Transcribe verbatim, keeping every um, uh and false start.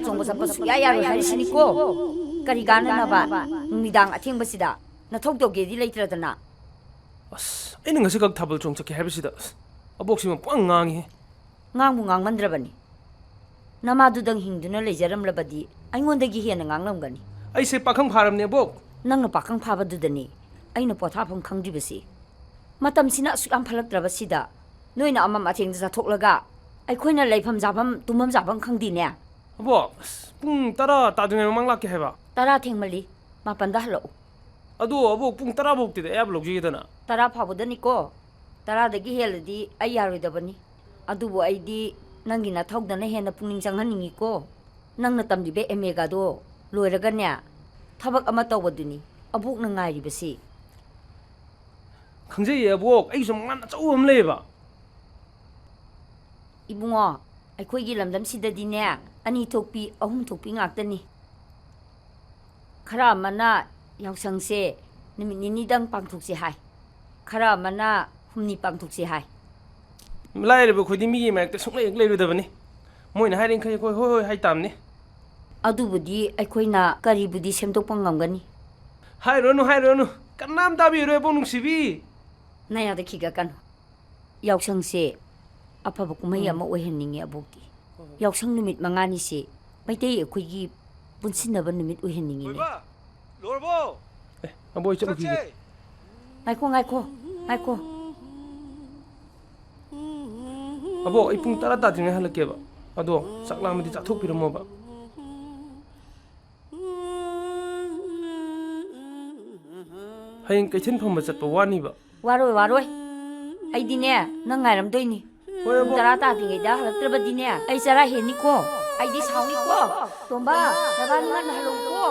ꯆꯣꯡꯕ ꯆꯠꯄ ꯁꯨꯛꯌꯥ ꯌꯥꯔꯣꯏ ꯍꯥꯏꯔꯤꯁꯤꯅꯤꯀꯣ꯫ ꯀꯔꯤ ꯀꯥꯟꯅꯅꯕ? ꯅꯨꯃꯤꯗꯥꯡ ꯑꯊꯦꯡꯕꯁꯤꯗ ꯅꯊꯧ ꯇꯧꯒꯦꯗꯤ ꯂꯩꯇ꯭ꯔꯗꯅ꯫ ꯑꯁ, ꯑꯩꯅ ꯉꯁꯤꯈꯛ ꯊꯥꯕꯜ ꯆꯣꯡ ꯆꯠꯀꯦ ꯍꯥꯏꯕꯁꯤꯗ, ꯑꯁ, ꯑꯕꯣꯛꯁꯤꯃ ꯄꯨꯡꯉꯥꯡ ꯉꯥꯡꯉꯤꯍꯦ꯫ ꯉꯥꯡꯕꯨ ꯉꯥꯡꯃꯟꯗ꯭ꯔꯕꯅꯤ꯫ ꯅꯃꯥꯗꯨꯗꯪ ꯍꯤꯡꯗꯨꯅ ꯂꯩꯖꯔꯝꯂꯕꯗꯤ ꯑꯩꯉꯣꯟꯗꯒꯤ ꯍꯦꯟꯅ ꯉꯥꯡꯂꯝꯒꯅꯤ꯫ ꯑꯩꯁꯦ ꯄꯥꯈꯪ ꯐꯥꯔꯕꯅꯦ, ꯑꯕꯣꯛ꯫ ꯅꯪꯅ ꯄꯥꯈꯪ ꯐꯥꯕꯗꯨꯗꯅꯤ ꯑꯩꯅ ꯄꯣꯊꯥꯐꯝ ꯈꯪꯗ꯭ꯔꯤꯕꯁꯤ꯫ ꯃꯇꯝꯁꯤꯅ ꯑꯁꯨꯛ ꯌꯥꯝ ꯐꯠꯂꯛꯇ꯭ꯔꯕꯁꯤꯗ ꯅꯣꯏꯅ ꯑꯃꯝ ꯑꯊꯦꯡꯗ ꯆꯠꯊꯣꯛꯂꯒ ꯑꯩꯈꯣꯏꯅ ꯂꯩꯐꯝ ꯆꯥꯐꯝ ꯇꯨꯝꯐꯝ ꯆꯥꯐꯝ ꯈꯪꯗꯦꯅꯦ꯫ ꯑꯕꯣꯛ, ꯑꯁ, ꯄꯨꯡ ꯇꯔꯥ ꯇꯥꯗ꯭ꯔꯤꯉꯩ ꯃꯃꯥꯡ ꯂꯥꯛꯀꯦ ꯍꯥꯏꯕ꯫ ꯇꯔꯥ ꯊꯦꯡꯃꯜꯂꯤ, ꯃꯥꯄꯟꯗ ꯍꯜꯂꯛꯎ꯫ ꯑꯗꯣ ꯑꯕꯣꯛ, ꯄꯨꯡ ꯇꯔꯥ ꯐꯥꯎꯇꯤꯗꯤ ꯑꯌꯥꯕ ꯂꯧꯖꯒꯦꯗꯅ꯫ ꯇꯔꯥ ꯐꯥꯎꯕꯗꯅꯤꯀꯣ꯫ ꯇꯔꯥꯗꯒꯤ ꯍꯦꯜꯂꯗꯤ ꯑꯩ ꯌꯥꯔꯣꯏꯗꯕꯅꯤ꯫ ꯑꯗꯨꯕꯨ ꯑꯩꯗꯤ ꯅꯪꯒꯤ ꯅꯊꯧꯗꯅ ꯍꯦꯟꯅ ꯄꯨꯛꯅꯤꯡ ꯆꯪꯍꯟꯅꯤꯡꯉꯤꯀꯣ꯫ ꯅꯪꯅ ꯇꯝꯂꯤꯕ ꯑꯦꯝ ꯑꯦꯒꯗꯣ ꯂꯣꯏꯔꯒꯅꯦ, ꯊꯕꯛ ꯑꯃ ꯇꯧꯕꯗꯨꯅꯤ ꯑꯕꯣꯛꯅ ꯉꯥꯏꯔꯤꯕꯁꯤ꯫ ꯈꯪꯖꯩꯌꯦ ꯑꯕꯣꯛ, ꯑꯩꯒꯤꯁꯨ ꯃꯪꯂꯥꯟ ꯑꯆꯧꯕ ꯑꯃ ꯂꯩꯌꯦꯕ꯫ ꯏꯕꯨꯡꯉꯣ, ꯑꯩꯈꯣꯏꯒꯤ ꯂꯝꯗꯝꯁꯤꯗꯗꯤꯅꯦ, ꯑꯅꯤ ꯊꯣꯛꯄꯤ, ꯑꯍꯨꯝ ꯊꯣꯛꯄꯤ ꯉꯥꯛꯇꯅꯤ꯫ ꯈꯔ ꯑꯃꯅ ꯌꯥꯎꯁꯪꯁꯦ ꯅꯨꯃꯤꯠ ꯅꯤꯅꯤꯗꯪ ꯄꯥꯡꯊꯣꯛꯁꯤ ꯍꯥꯏ, ꯈꯔ ꯑꯃꯅ ꯍꯨꯝꯅꯤ ꯄꯥꯡꯊꯣꯛꯁꯤ ꯍꯥꯏ꯫ ꯂꯥꯏꯔꯕ ꯑꯩꯈꯣꯏꯗꯤ ꯃꯤꯒꯤ ꯃꯥꯌꯣꯛꯇ ꯁꯨꯡꯂꯩ ꯍꯦꯛ ꯂꯩꯔꯣꯏꯗꯕꯅꯤ꯫ ꯃꯣꯏꯅ ꯍꯥꯏꯔꯤꯈꯩ ꯑꯩꯈꯣꯏ ꯍꯣꯏ ꯍꯣꯏ ꯍꯥꯏ ꯇꯥꯕꯅꯤ꯫ ꯑꯗꯨꯕꯨꯗꯤ ꯑꯩꯈꯣꯏꯅ ꯀꯔꯤꯕꯨꯗꯤ ꯁꯦꯝꯗꯣꯛꯄ ꯉꯝꯒꯅꯤ? ꯍꯥꯏꯔꯨꯔꯅꯨ, ꯍꯥꯏꯔꯨꯔꯅꯨ, ꯀꯅꯥꯝ ꯇꯥꯕꯤꯔꯣꯏ ꯑꯕꯣꯛ ꯅꯨꯡꯁꯤꯕꯤ꯫ ꯅꯌꯥꯗ ꯈꯤꯒꯠꯀꯅꯨ꯫ ꯌꯥꯎꯁꯪꯁꯦ ꯑꯐꯕ ꯀꯨꯝꯍꯩ ꯎꯝ꯫ ꯑꯃ ꯑꯣꯏꯍꯟꯅꯤꯡꯉꯤ ꯑꯕꯣꯛꯇꯤ꯫ ꯌꯥꯎꯁꯪ ꯅꯨꯃꯤꯠ ꯃꯉꯥꯅꯤꯁꯦ ꯃꯩꯇꯩ ꯑꯩꯈꯣꯏꯒꯤ ꯄꯨꯟꯁꯤꯟꯅꯕ ꯅꯨꯃꯤꯠ ꯑꯣꯏꯍꯟꯅꯤꯡꯉꯤꯅꯦ꯫ ꯂꯣꯏꯕ, ꯂꯣꯏꯔꯕꯣ? ꯑꯦ, ꯑꯕꯣꯛ, ꯑꯩ ꯆꯠꯂꯨꯈꯤꯒꯦ꯫ ꯆꯠꯁꯦ꯫ ꯉꯥꯏꯈꯣ, ꯉꯥꯏꯈꯣ, ꯉꯥꯏꯈꯣ꯫ ꯑꯕꯣꯛ, ꯑꯩ ꯄꯨꯡ ꯇꯔꯥ ꯇꯥꯗ꯭ꯔꯤꯉꯩ ꯍꯜꯂꯛꯀꯦꯕ꯫ ꯑꯗꯣ ꯆꯥꯛ ꯂꯥꯝꯃꯗꯤ ꯆꯥꯊꯣꯛꯄꯤꯔꯝꯃꯣꯕ꯫ ꯍꯌꯦꯡ ꯀꯩꯊꯦꯜ ꯐꯝꯕ ꯆꯠꯄ ꯋꯥꯅꯤꯕ꯫ ꯋꯥꯔꯣꯏ, ꯋꯥꯔꯣꯏ꯫ ꯑꯩꯗꯤꯅꯦ, ꯅꯪ ꯉꯥꯏꯔꯝꯗꯣꯏꯅꯤ꯫ ꯍꯣꯏ, ꯄꯨꯡ ꯑꯕꯣꯛ꯫ ꯇꯔꯥ ꯇꯥꯗ꯭ꯔꯤꯉꯩꯗ ꯍꯜꯂꯛꯇ꯭ꯔꯕꯗꯤꯅꯦ, ꯑꯩ ꯆꯔꯥ ꯍꯦꯟꯅꯤꯀꯣ꯫ ꯑꯩꯗꯤ ꯁꯥꯎꯅꯤꯀꯣ꯫ ꯇꯣꯝꯕ, ꯅꯕꯥꯅꯤ ꯉꯟꯅ ꯍꯜꯂꯛꯎꯀꯣ꯫